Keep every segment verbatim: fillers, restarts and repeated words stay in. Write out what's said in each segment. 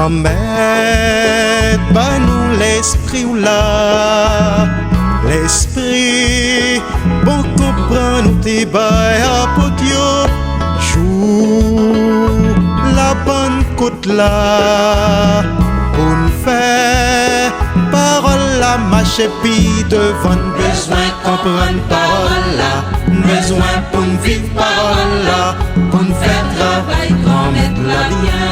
Granmèt, ban nou lespri w la, lespri bon konprann ou te bay apot yo jou la Pannkot la, pou n fè pawòl la mache pi devan. N bezwen konprann pawòl la, n bezwen pou n viv pawòl la, pou n fè travay Granmèt la byen.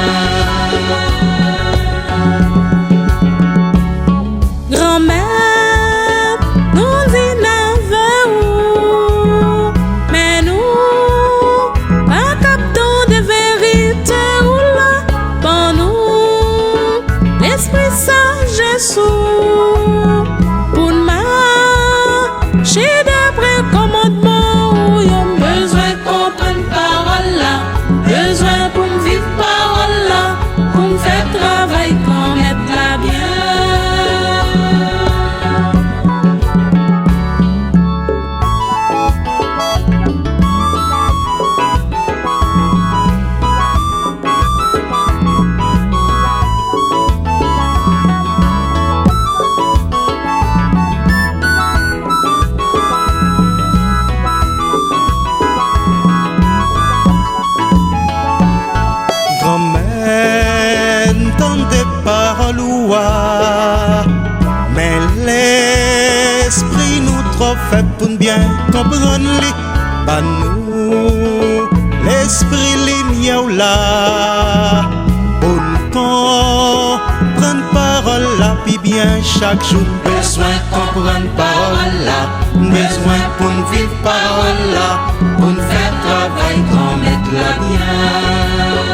Granmèt, nou di n avè ou, men nou pa kab tande verite ou la. Ban nou lespri sajès ou pou n mache daprè kòmandman ou yo. M bezwen konprann pawòl la, m bezwen pou m viv pawòl la, pou m fè travay Granmèt la byen. Granmèt, n tande pawòl ou a, men lespri nou twò fèb pou n byen konprann li. Ban nou lespri limyè w la, pou n konprann pawòl la pi byen chak jou. N bezwen konprann pawòl la, n bezwen pou n viv pawòl la, pou n fè travay Granmèt la byen.